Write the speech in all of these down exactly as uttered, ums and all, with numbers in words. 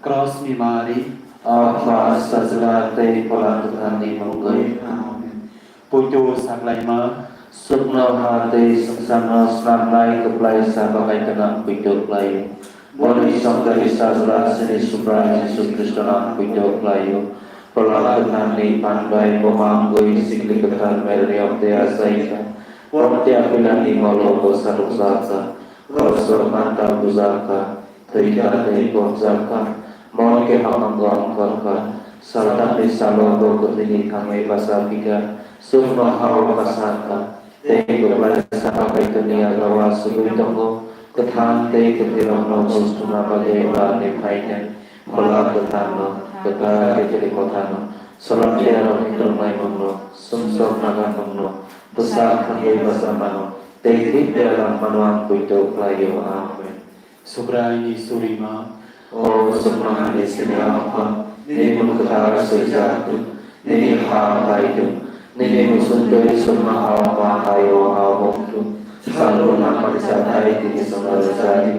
Krosni mari. Apha, Sajla tei Phola Kwtharni mungwi. Amen. Poito saklaima. Chuknoha tei swngcharno snamnai kwplaisa bagwi gwnang poito khlaio. Boni chongthairwi Sajla chini Subrai Jisu Khristono ang poito khlaio. Phola Kwtharni phan bai buma wngwi Sikli Kwthar Mary ni oktwi achaikha. Pontia Pilatni molo bwsa rwkjakha. Khoroksa manta bujakha. Thwikha tei phobjakha, mon khe hamango ongkhorkha, saltamni salo bo kwthwini thangwi bacha phikha, chuknohao kasakha, tei kwplaisa Kaitorni yago achugwi tongo, kwthang tei kwthwirokno bo suna bagwi uarni phaikha, Phola Kwtharno, Kwthar Catholic Motharno, Solomon Tiyarokni Tongnai Mungno, Sumsok Nagar Mungno, Bwsak Thangwi Bachamano, tei Thwipya Langmano ang poito khlaio. Amen. Subraini surima. O chuknohani chini Apha, nini mung kwthar swijak thung, nini ha phai thung, nini muchung twi chuknohao ma hai-o ha wng thung. Salbrum nangmani chathai tini chwngno rwja di.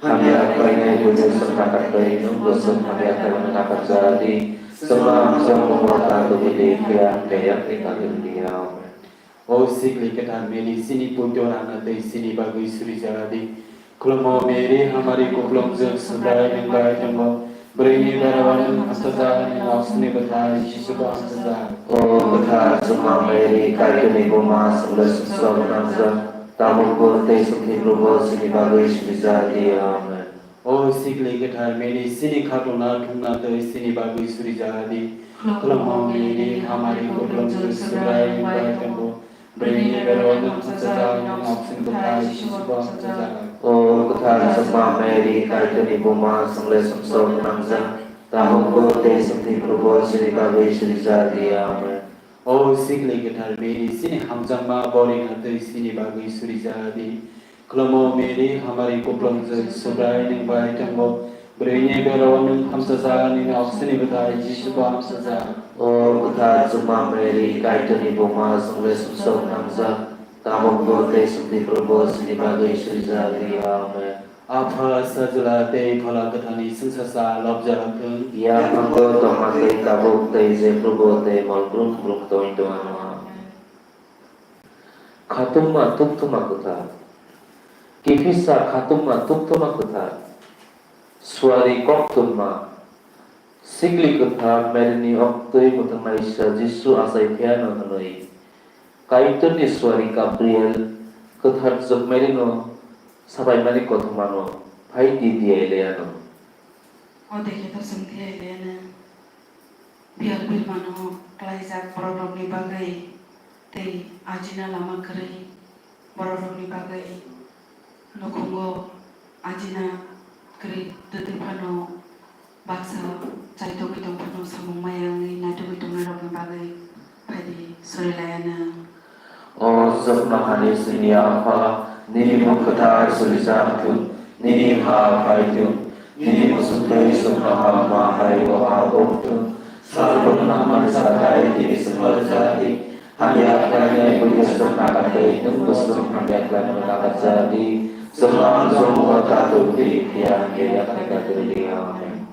Hamya khlainai buino chwng nakartwi, nwngbo chwng hamya khlaimano nakarja di. Chwngno hamjakmung ta tubui di, phiya hamya yakni ta tubui di. Amen. O Sikli Kwthar Mary, chini poito rangna tei chini bagwi suri ja di. Khulumo Mary, hamari kuplungjwk, Subrai nwng bai tongo. Bwrwini berao nwng hamsajak, nini oksini bwthai Jisubo hamsajak. O kwthar chwngma Mary, Kaitorni buma, chwngno sumsok gwnangjak, tabukbo tei chwng thwiphurubo chini bagwi suri ja di. Amen. O Sikli Kwthar Mary, chini khatungna thungna tei chini bagwi suri ja di. Khulumo Mary, hamari kuplungjwk, Subrai nwng bai tongo. Bwrwini berao nwng hamsajak, nini oksini bwthai Jisubo hamsajak. O kwthar chwngma Mary, Kaitorni buma, chwngno sumsok gwnangjak, tabukbo tei chwng thwiphurubo chini bagwi suri ja di. Amen. O Sikli Kwthar Mary, chini hamjakma borina tei chini bagwi suri ja di. Khulumo Mary, hamari kuplungjwk, Subrai nwng bai tongo. Bwrwini berao nwng hamsajak, nini oksini bwthai Jisubo hamsajak. O kwthar chwngma Mary, Kaitorni buma, chwngno sumsok gwnangjak, tabukbo tei chwng thwiphurubo chini bagwi suri ja di. Amen. Apha, Sajla tei Phola Kwtharni chwngsacha lobjak thung. Yaphango tongma tei tabuk tei jephurubo tei mol brum brum tongwi tongwano. Khatungma tukthuma kwthar. Kiphilsa khatungma tukthuma kwthar. Suari koktwma. Sikli kwthar Maryni oktwi mwthangnaisa Jisu achai phiyano hwnwi Kaitorni suari Gabriel kwthar jwk Maryno sabaimani kothomano phai di di ai laiano. O dekhe to chwng di ai laiano. Biyal birmano klaijak bororokni bagwi tei ajina lama kwrwi bororokni bagwi nukhungo ajina kwrwi twtwi phano baksa chaitokgwi tong phano samung maya wngwi naitugwi tongnairokni bagwi phaidi suri laiano. O chwknohani chini Apha, nini mung kwthar surijak thung, nini ha phai thung, nini muchungtwi chwknoha ma hai o ha uk thung. Salbrum nangmani chathai tini chwngno rwja di. Hamya khlainai buino chwng nakartwi, nwngbo chwng hamya khlaimano nakarja di. Chwngno ang chwngno ta tubudi, phiya hamya yakni ta tubudi. Amen.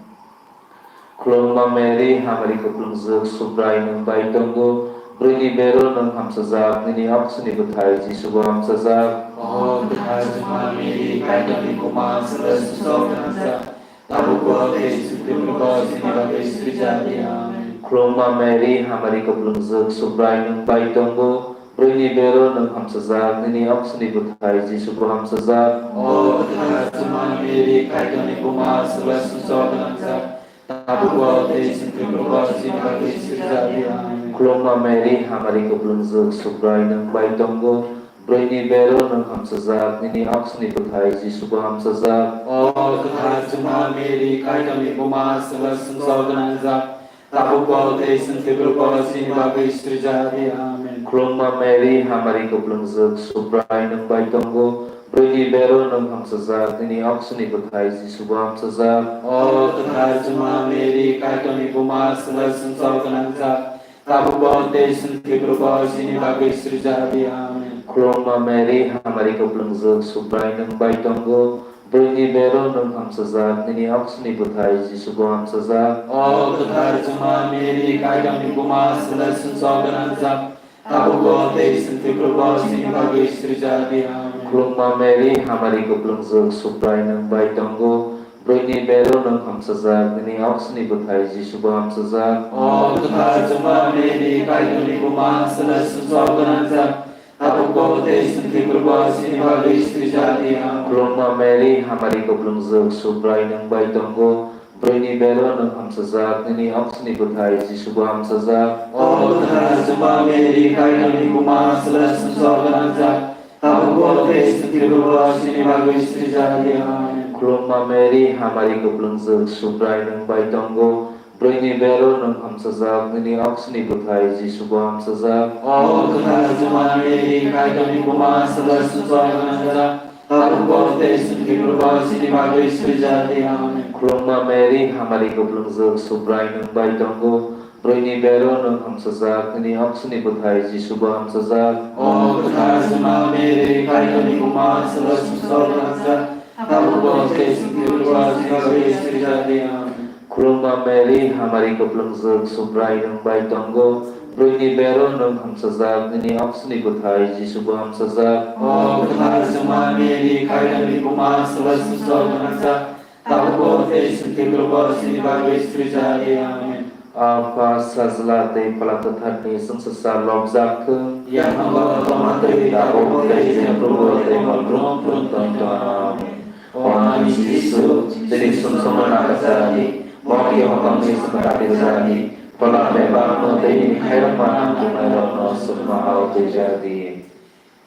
Khulumma Mary, hamari kuplungjwk, Subrai nwng bai tongo. Bwrwini bero nwng hamsajak, nini oksini bwthai Jisubo hamsajak. O kwthar chwngma Mary, Kaitorni buma, chwngno sumsok gwnangjak, tabukbo tei chwng thwiphurubo chini bagwi suri ja di. Amen. Khulumma Mary, hamari kuplungjwk, Subrai nwng bai tongo. Bwrwini bero nwng hamsajak, nini oksini bwthai Jisubo hamsajak. O kwthar chwngma Mary, Kaitorni buma, chwngno sumsok gwnangjak, tabukbo tei chwng thwiphurubo chini bagwi suri ja di. Amen. Khulumma Mary, hamari kuplungjwk, Subrai nwng bai tongo. Bwrwini bero nwng hamsajak, nini oksini bwthai Jisubo hamsajak. O kwthar chwngma Mary, Kaitorni buma, chwngno sumsok gwnangjak, tabukbo tei chwng thwiphurubo chini bagwi suri ja di. Amen. Khulumma Mary, hamari kuplungjwk, Subrai nwng bai tongo. Bwrwini bero nwng hamsajak, nini oksini bwthai Jisubo hamsajak. O kwthar chwngma Mary, Kaitorni buma, chwngno sumsok gwnangjak, tabukbo tei chwng thwiphurubo chini bagwi suri ja di. Amen. Khulumma Mary, hamari kuplungjwk, Subrai nwng bai tongo. Bwrwini bero nwng hamsajak, nini oksini bwthai Jisu bo hamsajak. O kwthar chwngma Mary, Kaitorni buma, swlai sumsok gwnangjak, tabukbo tei chwng thwiphrubo chini bagwi sirija di. Amen. Khulumma Mary, hamari kuplungjwk, Subrai nwng bai tongo. Bwrwini bero nwng hamsajak, nini oksini bwthai Jisu bo hamsajak. O kwthar chwngma Mary, Kaitorni buma, swlai sumsok gwnangjak, tabukbo tei chwng thwiphrubo chini bagwi sirija di. Amen. Khulumma Mary, hamari kuplungjwk, Subrai nwng bai tongo. Bwrwini bero nwng hamsajak, nini oksini bwthai Jisu bo hamsajak. O kwthar chwngma Mary, Kaitorni buma, swlai sumsok gwnangjak, tabukbo tei chwng thwiphrubo chini bagwi sirija di. Amen. Khulumma Mary, hamari kuplungjwk, Subrai nwng bai tongo. Bwrwini bero nwng hamsajak, nini oksini bwthai Jisu bo hamsajak. O kwthar chwngma Mary, Kaitorni buma, swlai sumsok gwnangjak, tabukbo tei chwng thwiphrubo chini bagwi sirija di. Amen. Khulumma Mary, hamari kuplungjwk, Subrai nwng bai tongo. Bwrwini bero nwng hamsajak, nini oksini bwthai Jisu bo hamsajak. O kwthar chwngma Mary, Kaitorni buma, swlai sumsok gwnangjak, tabukbo tei chwng thwiphrubo chini bagwi sirija di. Amen. Khulumma Mary, hamari kuplungjwk, Subrai nwng bai tongo. Bwrwini bero nwng hamsajak, nini oksini bwthai Jisu bo hamsajak. O kwthar chwngma Mary, Kaitorni buma, swlai sumsok gwnangjak, tabukbo tei chwng thwiphrubo chini bagwi sirija di. Amen. Apha, Sajla tei Phola Kwtharni chwngsasa lobjak thung. Yaphango tongma twi tabuk tei chini Purbo tei mol brum brum tongthono. Amen. O ani Jisu, chini sumsokno nakarjak di, mokni hokongni chwngno kapirjak di, phola bebakno tei nini khairokma nangkuknairokno chwngno hao twijak di.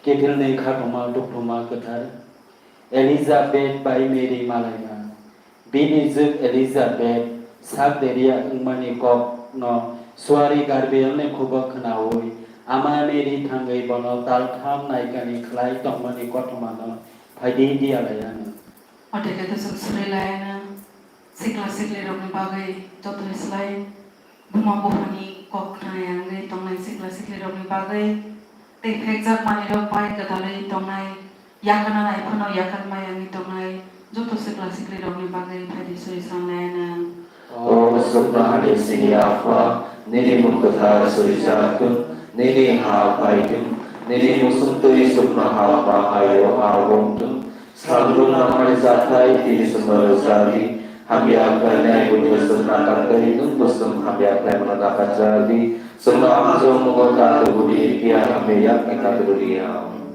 Kiphilni khatungma tukthuma kwthar. Elizabeth bai Mary malaina. Bini jwk Elizabeth sak deriya wngmani kokno suari Gabrielni khubok khnaui, Ama Mary thangwi bono taltham naikani khlai tongmani kothomano phaidi diya lai anw. Oteke to chwng swrwi lai anw, sikla siklirokni bagwi jotoni slai buma buphani kok khnaya wngwi tongnai sikla siklirokni bagwi tei phekjak manwirok bai gwdalwi tongnai, yakarna nai phano yakarmaya wngwi tongnai joto sikla siklirokni bagwi phaidi suri san lai anw. O chuknohani chini Apha, nini mung kwthar surijak thung, nini ha phai thung, nini muchung twi chuknoha ba hai-o ha wng thung. Salbrum nangmani jathai tini chwngno rwjak di, hamya khlainai buino chwng nakartwi nwngbo chwng hamya khlaimano nakarjak di. Chwngno hamjak mungo ta tubu di, phiya hamya yakni ta tubu di. Amen.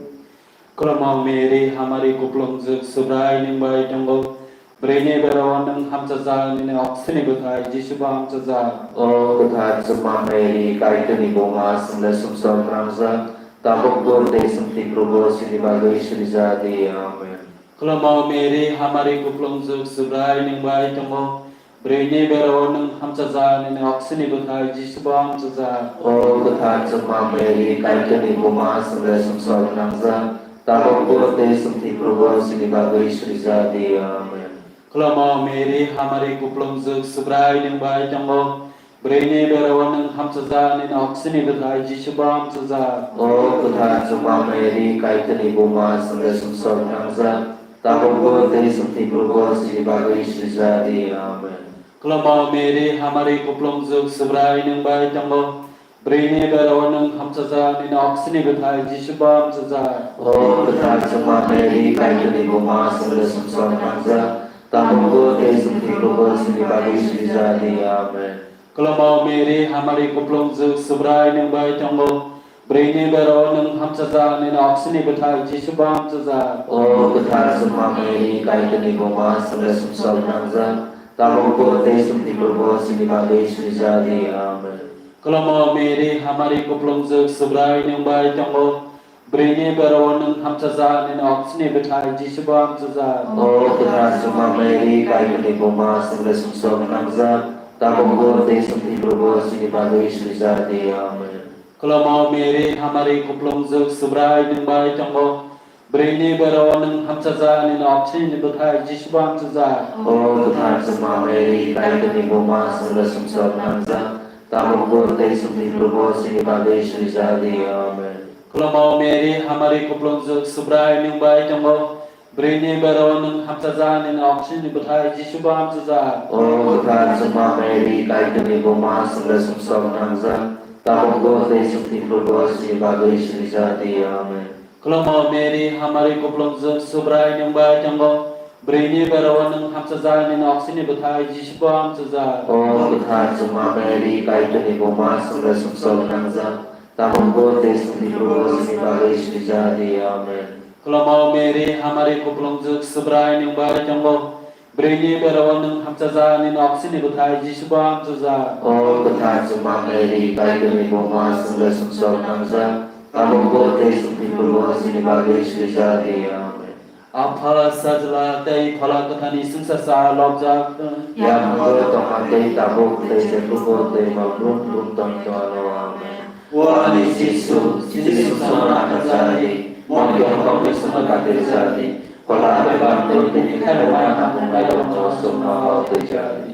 Khulumma Mary, hamari kuplungjwk, Subrai nwng bai tongo. Bwrwini bero-o nwng hamchajak, nini oksini bwthai Jisu bo hamchajak. O kwthar chwngma Mary, Kaitorni buma, chwngno sumsok gwnangjak, tabukbo tei chwng thwiphrubo chini bagwi sirijak di. Amen. Khulumma Mary, hamari kuplungjwk, Subrai nwng bai tongo. Bwrwini bero-o nwng hamchajak, nini oksini bwthai Jisu bo hamchajak. O kwthar chwngma Mary, Kaitorni buma, chwngno sumsok gwnangjak, tabukbo tei chwng thwiphrubo chini bagwi sirijak di. Amen. Khulumma Mary, hamari kuplungjwk, Subrai nwng bai tongo. Bwrwini bero-o nwng hamchajak, nini oksini bwthai Jisu bo hamchajak. O kwthar chwngma Mary, Kaitorni buma, chwngno sumsok gwnangjak, tabukbo tei chwng thwiphrubo chini bagwi sirijak di. Amen. Khulumma Mary, hamari kuplungjwk, Subrai nwng bai tongo. Bwrwini bero-o nwng hamchajak, nini oksini bwthai Jisu bo hamchajak. O kwthar chwngma Mary, Kaitorni buma, chwngno sumsok gwnangjak, tabukbo tei chwng thwiphrubo chini bagwi sirijak di. Amen. Khulumma Mary, hamari kuplungjwk, Subrai nwng bai tongo. Bwrwini bero-o nwng hamchajak, nini oksini bwthai Jisu bo hamchajak. O kwthar chwngma Mary, Kaitorni buma, chwngno sumsok gwnangjak, tabukbo tei chwng thwiphrubo chini bagwi sirijak di. Amen. Khulumma Mary, hamari kuplungjwk, Subrai nwng bai tongo. Bwrwini bero-o nwng hamchajak, nini oksini bwthai Jisu bo hamchajak. O kwthar chwngma Mary, Kaitorni buma, chwngno sumsok gwnangjak, tabukbo tei chwng thwiphrubo chini bagwi sirijak di. Amen. Khulumma Mary, hamari kuplungjwk, Subrai nwng bai tongo. Bwrwini bero-o nwng hamchajak, nini oksini bwthai Jisu bo hamchajak. O kwthar chwngma Mary, Kaitorni buma, chwngno sumsok gwnangjak, tabukbo tei chwng thwiphrubo chini bagwi sirijak di. Amen. Khulumma Mary, hamari kuplungjwk, Subrai nwng bai tongo. Bwrwini berao nwng hamchajak, nini oksini bwthai Jisubo hamchajak. O kwthar chwngma Mary, Kaitorni buma, chwngno sumsok nangjak, tabukbo tei chwngni phurbo chini bagwi sirijak di. Amen. Khulumao Mary, hamari kuplungjwk, Subrai nwng bai tongo. Bwrwini berao nwng hamchajak, nini oksini bwthai Jisubo hamchajak. O kwthar chwngma Mary, Kaitorni buma, chwngno sumsok nangjak, tabukbo tei chwngni phurbo chini bagwi sirijak di. Amen. Khulumao Mary, hamari kuplungjwk, Subrai nwng bai tongo. Bwrwini berao nwng hamchajak, nini oksini bwthai Jisubo hamchajak. O kwthar chwngma Mary, Kaitorni buma, chwngno sumsok nangjak, tabukbo tei chwngni phurbo chini bagwi sirijak di. Amen. Apha, Sajla tei Phola Kwtharni chwngsacha lobjak. Yaphango tongma tei tabuk tei jephrubo tei mol brum brum tongwi tongwano. Amen. O ani Jisu, chini sumsokno hamchajak di, mol khe hokni songno katirjak di, phola bebak tei tini khairokma nangkuknairokno sukno hor twijak di.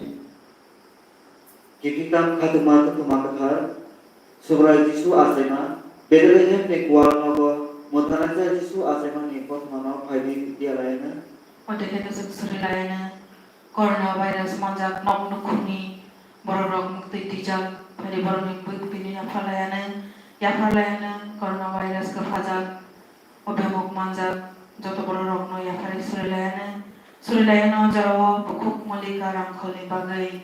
Kiphiltam khatungma, khatungma kwthar, Subrai Jisu achaima, Bethlehemni kual nogo mwthanaijak Jisu achaimani kothomano phaidi diya laino. Odekheno chwng suri laino, Corona virus manjak nok nukhungni bororok muktwi twijak, phaidi borokni bwk tini yapharlaiano, yapharlaiano Corona virus kwphajak. O bemuk manjak joto bororokno yapharwi suri laiano, suri laiano o jorao bukhuk Molika Rangkholni bagwi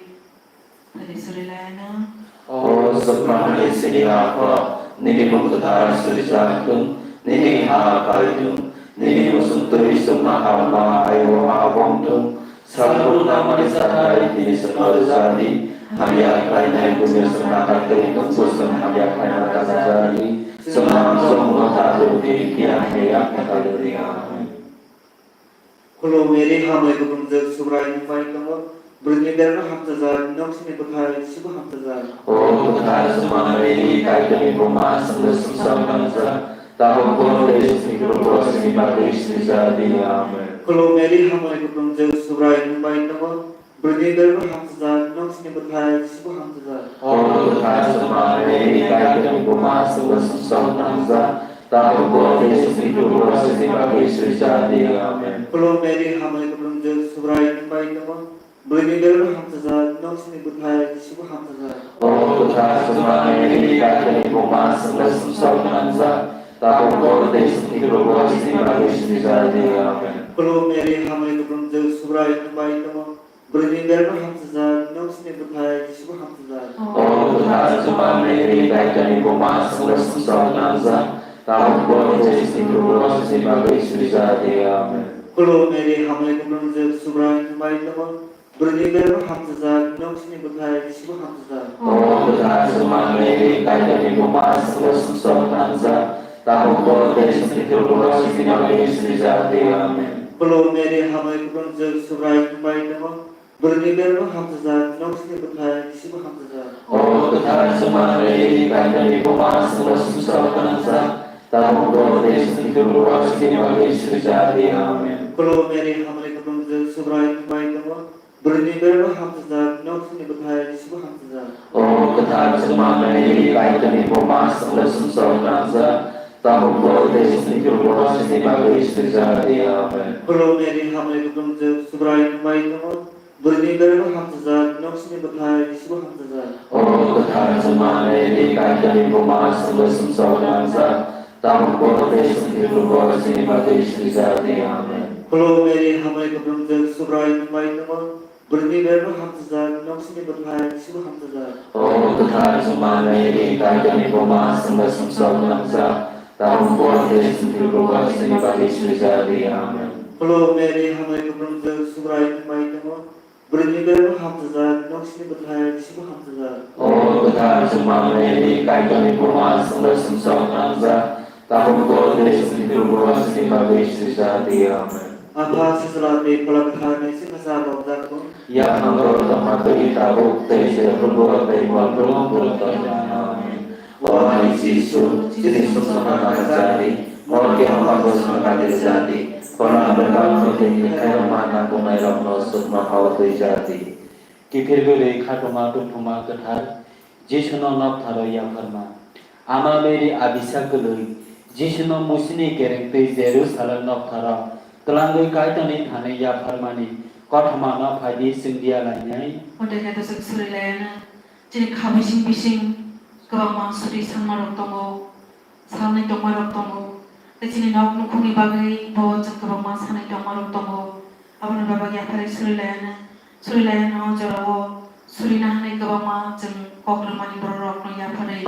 phaidi suri laiano. O swkmani chini Apha, nini mung kwthar surijak thung, nini ha phai thung, nini muchung twi chukma ha wngma hai o ha wng thung. Salbrum nangmani chathai tini chwngno rwjak di, hamya khlainai buino chwng nakartwi tongbo chwng hamya khlaina rwjak di, chwng ang chwngno ta rw di, phiya hamya khlai rw di. Amen. Khulumao Mary, hamari kuplungjwk, Subrai nwng bai tongo, bwrwini berano hamchajak, nini oksini bwthai Jisubo hamchajak. O kwthar chwngma Mary, Kaitorni buma, chwngno sumsok nangjak, tabukbo tei chwngni phurbo chini bagwi sirijak di. Amen. Khulumao Mary, hamari kuplungjwk, Subrai nwng bai tongo, bwrwini berano hamchajak, nini oksini bwthai Jisubo hamchajak. O kwthar chwngma Mary, Kaitorni buma, chwngno sumsok nangjak, tabukbo tei chwngni phurbo chini bagwi sirijak di. Amen. Khulumao Mary, hamari kuplungjwk, Subrai nwng bai tongo, bwrwini berano hamchajak, nini oksini bwthai Jisubo hamchajak. O kwthar chwngma Mary, Kaitorni buma, chwngno sumsok nangjak, tabukbo tei chwngni phurbo chini bagwi sirijak di. Amen. Khulumao Mary, hamari kuplungjwk, Subrai nwng bai tongo, bwrwini berano hamchajak, nini oksini bwthai Jisubo hamchajak. O kwthar chwngma Mary, Kaitorni buma, chwngno sumsok nangjak, tabukbo tei chwngni phurbo chini bagwi sirijak di. Amen. Khulumao Mary, hamari kuplungjwk, Subrai nwng bai tongo, bwrwini berano hamchajak, nini oksini bwthai Jisubo hamchajak. O kwthar chwngma Mary, Kaitorni buma, chwngno sumsok nangjak, tabukbo tei chwngni phurbo chini bagwi sirijak di. Amen. Khulumao Mary, hamari kuplungjwk, Subrai nwng bai tongo, bwrwini berano hamchajak, nini oksini bwthai Jisubo hamchajak. O kwthar chwngma Mary, Kaitorni buma, chwngno sumsok nangjak, tabukbo tei chwngni phurbo chini bagwi sirijak di. Amen. Khulumao Mary, hamari kuplungjwk, Subrai nwng bai tongo, bwrwini berano hamchajak, nini oksini bwthai Jisubo hamchajak. O kwthar chwngma Mary, Kaitorni buma, chwngno sumsok nangjak, tabukbo tei chwngni phurbo chini bagwi sirijak di. Amen. Khulumao Mary, hamari kuplungjwk, Subrai nwng bai tongo, bwrwini berano hamchajak, nini oksini bwthai Jisubo hamchajak. O kwthar chwngma Mary, Kaitorni buma, chwngno sumsok nangjak, tabukbo tei chwngni phurbo chini bagwi sirijak di. Amen. Khulumao Mary, hamari kuplungjwk, Subrai nwng bai tongo, bwrwini berano hamchajak, nini oksini bwthai Jisubo hamchajak. O kwthar chwngma Mary, Kaitorni buma, chwngno sumsok nangjak, tabukbo tei chwngni phurbo chini bagwi sirijak di. Amen. Khulumao Mary, hamari kuplungjwk, Subrai nwng bai tongo, bwrwini berano hamchajak, nini oksini bwthai Jisubo hamchajak. O kwthar chwngma Mary, Kaitorni buma, chwngno sumsok nangjak, tabukbo tei chwngni phurbo chini bagwi sirijak di. Amen. Apha, Sajla tei Phola Kwtharni chwngsacha lobjak thung. Yaphango tongma twi tabuk tei jephrubo tei mol brum brum tongwi tongwano. Amen. O ani Jisu, chini sumsokno nangjak di, mol khe hokha bwswkno katirjak di, phola bebak tei tini khairokma nangkuknairokno sukno hor twijak di. Kiphil bwrwi khatungma, tongthokma kwthar, Jisuno noktharo yapharma. Ama Mary abisa kwlwi, Jisuno musini kereng twi Jerusalem noktharo Twlangwi Kaitorni thani yapharmani kothomano phaidi chwng diya lainai. Odehe to chwng suri laiano, chini kha bising bising kwbangma suri sangmarok tongo, salnwi tongmarok tongo. Tei chini nok nukhungni bagwi bo chwng kwbangma sanwi tongmarok tongo. Aboni bagwi yapharwi suri laiano, suri laiano jorao surina hwnwi kwbangma chwng kok rwmani bororokno yapharwi.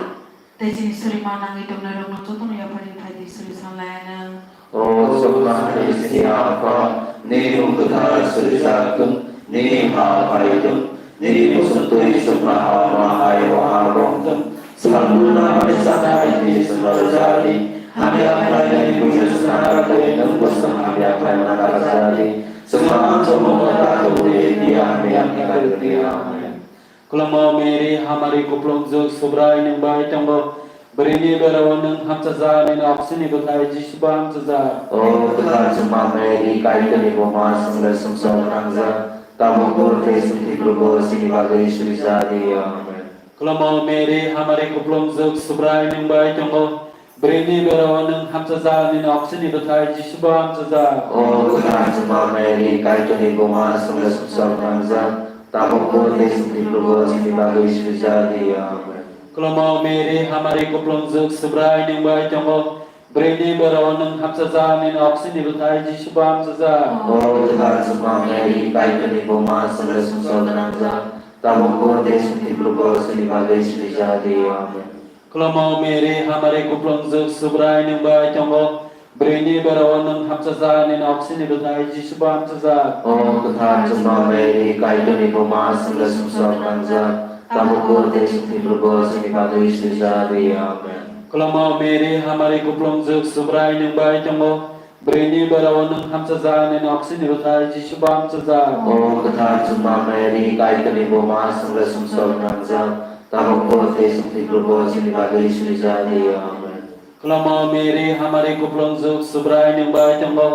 Tei chini surima nangwi tongnairokno jotono yapharwi phaidi suri sanlaiano. O chwngma hai sini Apha, nini mung kwthar surijak thung, nini ha phai thung, nini muchung twi chwngma ha ma hai o ha bong thung. Salbrum nangmani chathai twi chwngno rwjadi, hamya khlainai buino chwngno rwdi, nwng bwswng hamya khlaimano rwjadi. Chwngma ang chomungno ta tubui di, hamya khlairwdi. Amen. Khulumao Mary, hamari kuplungjwk, Subrai nwng bai tongo. Bwrwini berao nwng hamchajak, nini oksini bwthai Jisuba hamchajak. O kwthar chwngma Mary, Kaitorni buma, chwngno sumsok nangjak, tabukbo tei chwng thwiklukgo chini bagwi suri ja di. Amen. Khulumao Mary, hamari kuplungjwk, Subrai nwng bai tongo. Bwrwini berao nwng hamchajak, nini oksini bwthai Jisuba hamchajak. O kwthar chwngma Mary, Kaitorni buma, chwngno sumsok nangjak, tabukbo tei chwng thwiklukgo chini bagwi suri ja di. Amen. Khulumao Mary, hamari kuplungjwk, Subrai nwng bai tongo. Bwrwini berao nwng hamchajak, nini oksini bwthai Jisuba hamchajak. O kwthar chwngma Mary, Kaitorni buma, chwngno sumsok nangjak, tabukbo tei chwng thwiklukgo chini bagwi suri ja di. Amen. Khulumao Mary, hamari kuplungjwk, Subrai nwng bai tongo. Bwrwini berao nwng hamchajak, nini oksini bwthai Jisuba hamchajak. O kwthar chwngma Mary, Kaitorni buma, chwngno sumsok nangjak, tabukbo tei chwng thwiklukgo chini bagwi suri ja di. Amen. Khulumao Mary, hamari kuplungjwk, Subrai nwng bai tongo. Bwrwini berao nwng hamchajak, nini oksini bwthai Jisuba hamchajak. O kwthar chwngma Mary, Kaitorni buma, chwngno sumsok nangjak, tabukbo tei chwng thwiklukgo chini bagwi suri ja di. Amen. Khulumao Mary, hamari kuplungjwk, Subrai nwng bai tongo.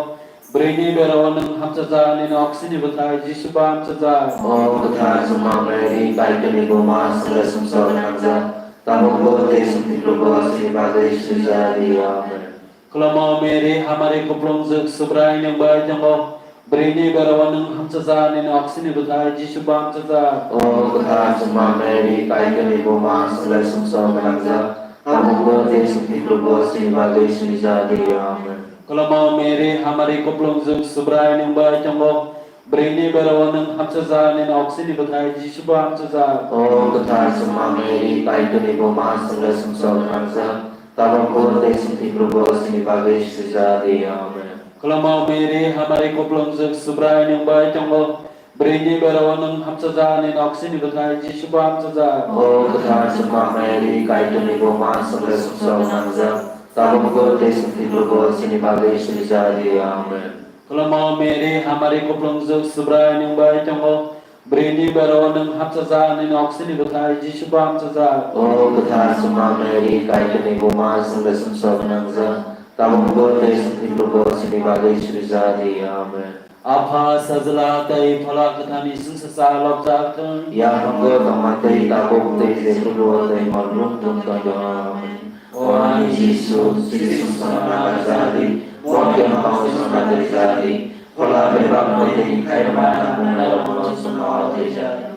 Bwrwini berao nwng hamchajak, nini oksini bwthai Jisuba hamchajak. O kwthar chwngma Mary, Kaitorni buma, chwngno sumsok nangjak, tabukbo tei chwng thwiklukgo chini bagwi suri ja di. Amen. Khulumao Mary, hamari kuplungjwk, Subrai nwng bai tongo. Bwrwini berao nwng hamchajak, nini oksini bwthai Jisuba hamchajak. O kwthar chwngma Mary, Kaitorni buma, chwngno sumsok nangjak, tabukbo tei chwng thwiklukgo chini bagwi suri ja di. Amen. Khulumao Mary, hamari kuplungjwk, Subrai nwng bai tongo. Bwrwini berao nwng hamchajak, nini oksini bwthai Jisuba hamchajak. O kwthar chwngma Mary, Kaitorni buma, chwngno sumsok nangjak, tabukbo tei chwng thwiklukgo chini bagwi suri ja di. Amen. Khulumao Mary, hamari kuplungjwk, Subrai nwng bai tongo. Bwrwini berao nwng hamchajak, nini oksini bwthai Jisuba hamchajak. O kwthar chwngma Mary, Kaitorni buma, chwngno sumsok nangjak, tabukbo tei chwng thwiklukgo chini bagwi suri ja di. Amen. Khulumao Mary, hamari kuplungjwk, Subrai nwng bai tongo. Bwrwini berao nwng hamchajak, nini oksini bwthai Jisuba hamchajak. O kwthar chwngma Mary, Kaitorni buma, chwngno sumsok nangjak, tabukbo tei chwng thwiklukgo chini bagwi suri ja di. Amen. Apha, Sajla tei Phola Kwtharni chwngsacha lobjak thung. Yaphango tongma tei tabuk tei jephrubo tei mormung tong tongma. Amen. O ani Jisu, siri sumsokna nagar jadi, bongni hamao sumsokna tei jadi, phola bebak tei khairokma nangmung nairokno sumsokna tei jadi.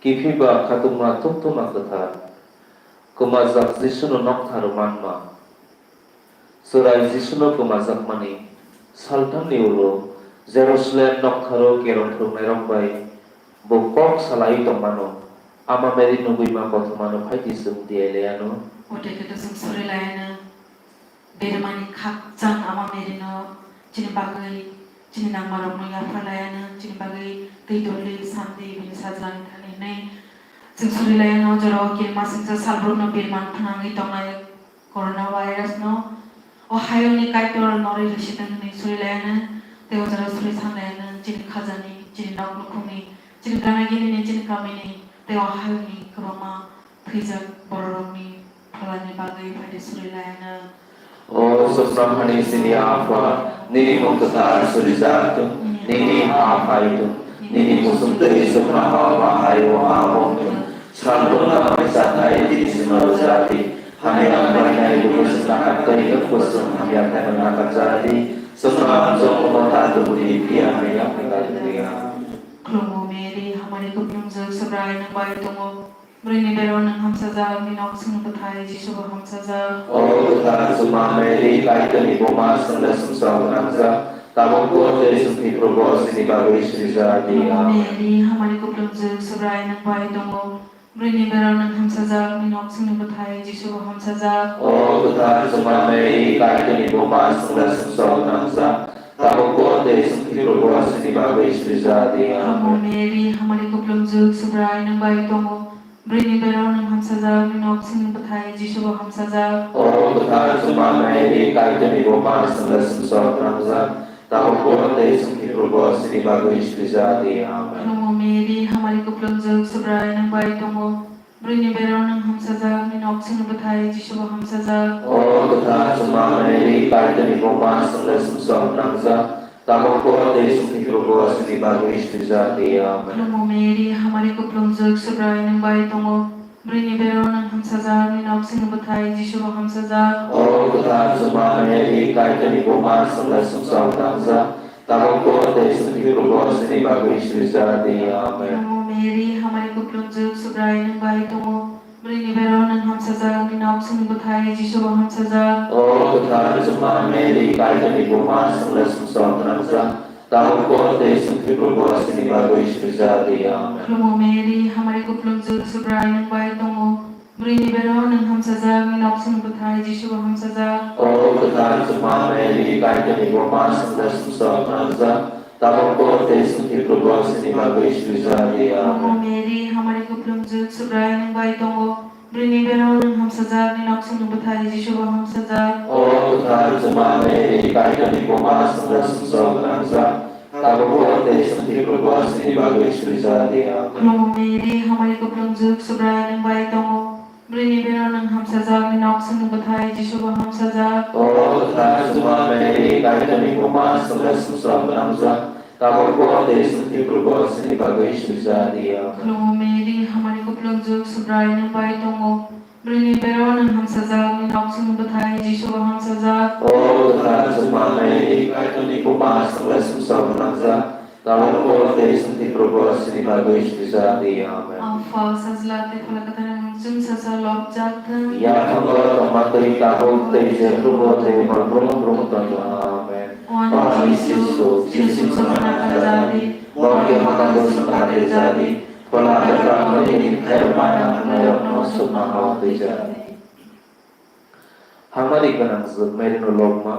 Kiphilba khatungma thukthuma kwthar, kwmajak Jisuno noktharo manma. Chwrai Jisuno kwmajakmani salthamni ulo Jerusalem noktharo kerong phwrwngnairok bai bo kok salaiwi tongmano, Ama Mary nugwima kothomano phaidi chwng diya laiano. Ote khe to chwng suri laiano. Bermani khakchang Ama Mary no chini bagwi, chini nangmarokno yapharlaiano, chini bagwi twi doli sandi bini sajlani thani hwnwi chwng suri laiano. Jorao kirmasingcha salbrumno berman phwnangwi tongnai. Corona virus no o hayungni Kaitor norwi rwsitwng hwnwi suri laiano, tei o jora suri san laiano chini khajani, chini nok nukhungni, chini gana ginini, chini kamini, tei o hayungni kwbangma thwijak bororokni pholani bagwi phaidi suri laiano. O chuknohani chini Apha, nini mung kwthar surijak thung, nini ha phai thung, nini muchung twi chuknoha bahai o ha bong thung. Salbrum nangmani chathai tini chwngno rwjak di. Hamya khlainai buino Nakartwi nukbo chwng hamya khaina nakarjadi. Chwngno ang jokno ta tubudi, phiya hamya khaina nakarjadi. Khulumo Mary, hamari kuplungjwk, Subrai nwng bai tongo. Bwrwini bero nwng hamsajak, nini nok chwngni bwthai Jisu bo hamsajak. O kwthar Juma Mary, Kaitorni buma, chwngno sumsok gwnangjak, tabukbo tei chwngni Phwrwngbo chini bagwi swijadi. Khulumo Mary, hamari kuplungjwk, Subrai nwng bai tongo. Bwrwini bero nwng hamsajak, nini nok chwngni bwthai Jisu bo hamsajak. O kwthar Juma Mary, Kaitorni buma, chwngno sumsok gwnangjak, tabukbo tei chwngni Phwrwngbo chini bagwi swijadi. Khulumo Mary, hamari kuplungjwk, Subrai nwng bai tongo. Bwrwini bero nwng hamsajak, nini nok chwngni bwthai Jisu bo hamsajak. O kwthar Juma Mary, Kaitorni buma, chwngno sumsok gwnangjak, tabukbo tei chwngni Phwrwngbo chini bagwi swijadi. Amen. Khulumo Mary, hamari kuplungjwk, Subrai nwng bai tongo. Bwrwini bero nwng hamsajak, nini nok chwngni bwthai Jisu bo hamsajak. O kwthar Juma Mary, Kaitorni buma, chwngno sumsok gwnangjak, tabukbo tei chwngni Phwrwngbo chini bagwi swijadi. Amen. Khulumo Mary, hamari kuplungjwk, Subrai nwng bai tongo. Bwrwini bero nwng hamsajak, nini nok chwngni bwthai Jisu bo hamsajak. O kwthar Juma Mary, Kaitorni buma, chwngno sumsok gwnangjak, tabukbo tei chwngni Phwrwngbo chini bagwi swijadi. Amen. Khulumo Mary, hamari kuplungjwk, Subrai nwng bai tongo. Bwrwini bero nwng hamsajak, nini nok chwngni bwthai Jisu bo hamsajak. O kwthar Juma Mary, Kaitorni buma, chwngno sumsok gwnangjak, tabukbo tei chwngni Phwrwngbo chini bagwi swijadi. Amen. Khulumo Mary, hamari kuplungjwk, Subrai nwng bai tongo. Bwrwini bero nwng hamsajak, nini nok chwngni bwthai Jisu bo hamsajak. O kwthar Juma Mary, Kaitorni buma, chwngno sumsok gwnangjak, tabukbo tei chwngni Phwrwngbo chini bagwi swijadi. Amen. Khulumo Mary, hamari kuplungjwk, Subrai nwng bai tongo. Bwrwini bero nwng hamsajak, nini nok chwngni bwthai Jisu bo hamsajak. O kwthar Juma Mary, Kaitorni buma, chwngno sumsok gwnangjak, tabukbo tei chwngni Phwrwngbo chini bagwi swijadi. Amen. Khulumo Mary, hamari kuplungjwk, Subrai nwng bai tongo. Bwrwini bero nwng hamsajak, nini nok chwngni bwthai Jisu bo hamsajak. O kwthar Juma Mary, Kaitorni buma, chwngno sumsok gwnangjak, tabukbo tei chwngni Phwrwngbo chini bagwi swijadi. Amen. Khulumo Mary, hamari kuplungjwk, Subrai nwng bai tongo. Bwrwini bero nwng hamsajak, nini nok chwngni bwthai Jisu bo hamsajak. O kwthar Juma Mary, Kaitorni buma, chwngno sumsok gwnangjak, tabukbo tei chwngni Phwrwngbo chini bagwi swijadi. Amen. Apha, Sajla tei Phola Kwthar nwng chwng sacha lobjak thung. Yaphango tongma twi tabuk tei jephrubo tei borokni brum brum tongthung. Amen. O ani Jisu, chini sumsokna kharjadi, bo ani hakango sumna kharjadi, Phola Kwthar tei nini khairokma nangnairokno sukna hao twijadi. Hamari gwnangjwk Mary no lobma,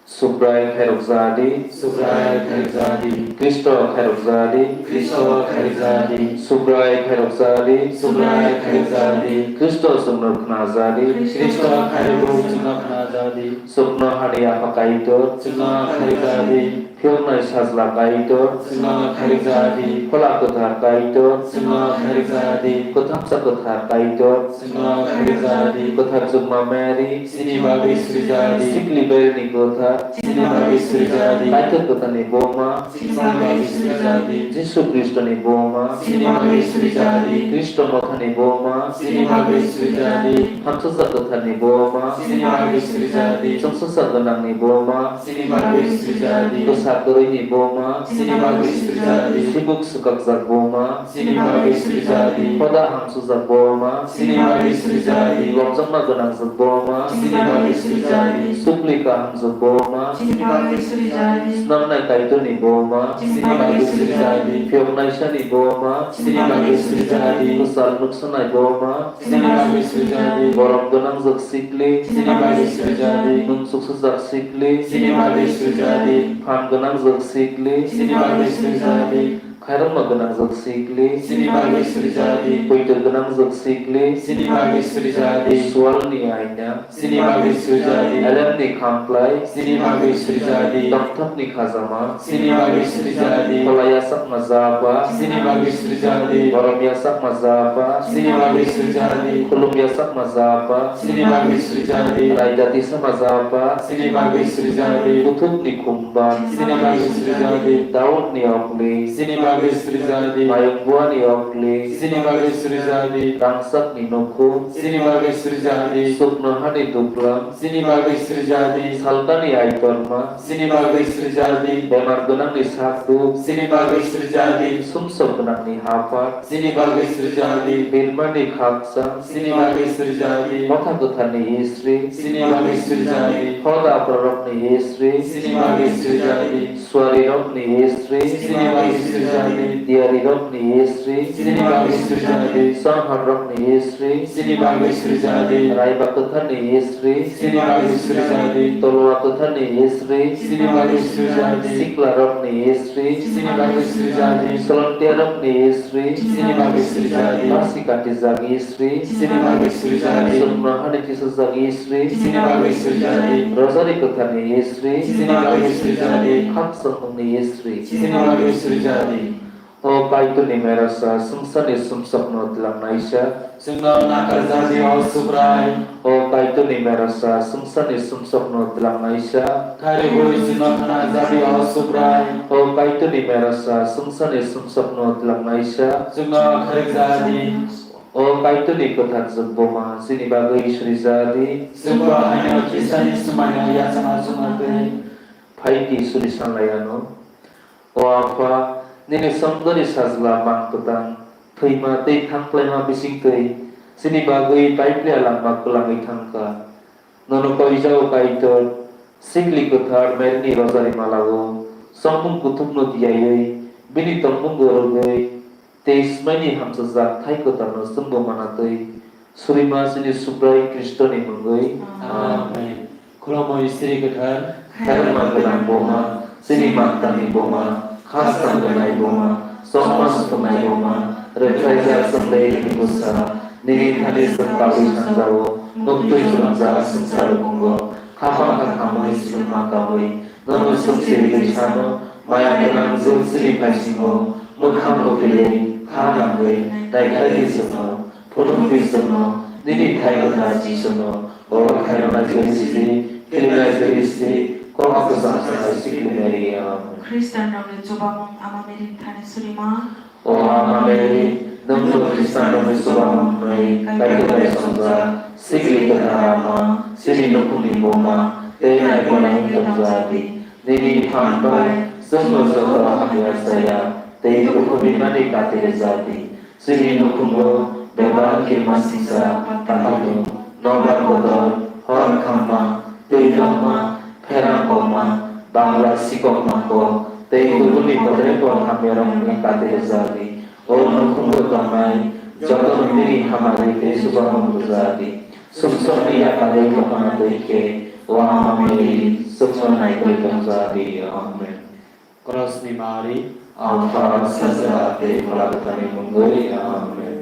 Subrai khairokjadi, Subrai khairokjadi, Khristo khairokjadi, Khristo khairokjadi, Subrai khairokjadi, Subrai khairokjadi, Khristo chwngno khnajadi, Khristo khairokjadi, chwngno khnajadi, chwngno hani Apha Kaitor, chwngno khairokjadi, Phiyoknai Sajla Kaitor, chwngno khairokjadi. Phola Kwthar Kaitor, chwngno khairokjadi. Kwthangsa Kwthar Kaitor, chwngno khairokjadi. Kwthar Juma Mary, chini bagwi swijadi. Sikli Berni Kwthar, chini bagwi swijadi. Kaitor Kwtharni Buma, chini bagwi swijadi. Jisu Khristoni Buma, chini bagwi swijadi. Khristo Mothani Buma, chini bagwi swijadi. Hamsajak Kwtharni Buma, chini bagwi swijadi. Chwngsajak Gwnangni Buma, chini bagwi swijadi. Bwsa kwrwini Buma, chini bagwi swijadi. Sibuk swkakjak Buma, chini bagwi swijadi. Hoda hamsujak Buma, chini bagwi swijadi. Lobjakma gwnangjak Buma, chini bagwi swijadi. Supli kahamjak Buma, chini bagwi swijadi. Snamnai Kaitorni Buma, chini bagwi swijadi. Phiyoknaisani Buma, chini bagwi swijadi. Kwchal nuksanai Buma, chini bagwi swijadi. Borom gwnangjak Sikli, chini bagwi swijadi. Nwng suksajak Sikli, chini bagwi swijadi. Phan gwnangjak Sikli, chini bagwi swijadi. Khairokma gwnangjak Sikli, chini bagwi swijadi. Poito gwnangjak Sikli, chini bagwi swijadi. Swalni Aina, chini bagwi swijadi. Elemni Khamklai, chini bagwi swijadi. Tongthokni Khajama, chini bagwi swijadi. Phola yachakma Japa, chini bagwi swijadi. Borom yachakma Japa, chini bagwi swijadi. Khulum yachakma Japa, chini bagwi swijadi. Raidati sama Japa, chini bagwi swijadi. Kuthukni Khumba, chini bagwi swijadi. Daudni Okli, chini bagwi suri jadi. Mayung buani okli. Chini bagwi suri jadi. Rangchakni nukhung. Chini bagwi suri jadi. Chuknohani duklam. Chini bagwi suri jadi. Salkani aitorma. Chini bagwi suri jadi. Bemar gwnangni sakduk. Chini bagwi suri jadi. Sumsok gwnangni haphar. Chini bagwi suri jadi. Birmani khakchang. Chini bagwi suri jadi. Motha kwtharni isri. Chini bagwi suri jadi. Hoda aprarokni isri. Chini bagwi suri jadi. Suarirokni isri. Chini bagwi suri jadi. Diyarirokni isri. Chini bagwi suri jadi. Chonghorrokni isri. Chini bagwi suri jadi. Raiba kwtharni isri. Chini bagwi suri jadi. Tolwa kwtharni isri. Chini bagwi suri jadi. Siklarokni isri. Chini bagwi suri jadi. Solontiarokni isri. Chini bagwi suri jadi. Basi katijak isri. Chini bagwi suri jadi. Chuknohani tisajak isri. Chini bagwi suri jadi. Rosari kwtharni isri. Chini bagwi suri jadi. Khakchangmungni isri. Chini bagwi suri jadi. O Kaitorni merasa swngcharni sumsokno twlangnaisa. Chwngno nakar jadi, o Subrai. O Kaitorni merasa swngcharni sumsokno twlangnaisa. Khairwi chwngno khna jadi, o Subrai. O Kaitorni merasa swngcharni sumsokno twlangnaisa. Chwngno khairwi jadi. O Kaitorni kwthar jwk buma, chini bagwi suri jadi. Chwngbo haino Khristoni swmaino yachana chwngno twi. Phaidi suri sanlaiano. O Apha, nini songdori sajla mang kwtang, thwima tei thangplaima bisingtwi chini bagwi paiphlia langma kwlangwi thangkha. Nono koijao Kaitor, sikli kwthar Maryni rosari malao chongmung kuthukno diyaiwi bini tongmungo rwgwi tei swmaini hamchajak thai kwtalno chwngbo manatwi surima chini Subrai Khristoni mungwi. Amen. Khulumui sri kwthar. Khairokma gwnang buma, chini mantani buma, khasang gwnai buma, chokma sutunai buma, rwkhlaijak chwng dei bwsa, nini thani chwng tabwi sanjao, muktwi swrwngjak swngchar bungo, khapang kha khamwi swrwngma kabwi, nono swngchirigwi sano, maya gwnang jwk chini paisingo, mwkhang bwtwiwi, kha nangwi, naikhlai di chwngno, phunukdi chwngno, nini thai kwthar Jisuno, o khairoknai jwk sidi, khilinai jwk sidi, kok kwcham sanai sikli Mary, amen. Khristanrokni chubamung Ama Mary thani surima. O Ama Mary, nwng bo Khristanrokni chubamung hwnwi Kaitor bai chongjak, sikli kwthar Ama, chini nukhungni buma, tei naikolnai wngwi tongjak di. Nini phan bai chwngno joto hamya chaya, tei kuphur rimani kati rwjak di. Chini nukhungo bebak khe masingcha, takhuk, nobar bodol, hor khamma, twi nokma, pherang kokma, bangla sikokma kok, tei kubuni bodrepok hamyarokni kati rwjak di. O nukhungo tongnai jotono nini hamari tei chubamung rwjak di. Sumsokni yakarwi tongmani twi khe, o Ama Mary, chwngno naikolwi tongjak di. Amen. Krosni mari. Apha, Pha, Sajla tei Phola Kwtharni mungwi. Amen.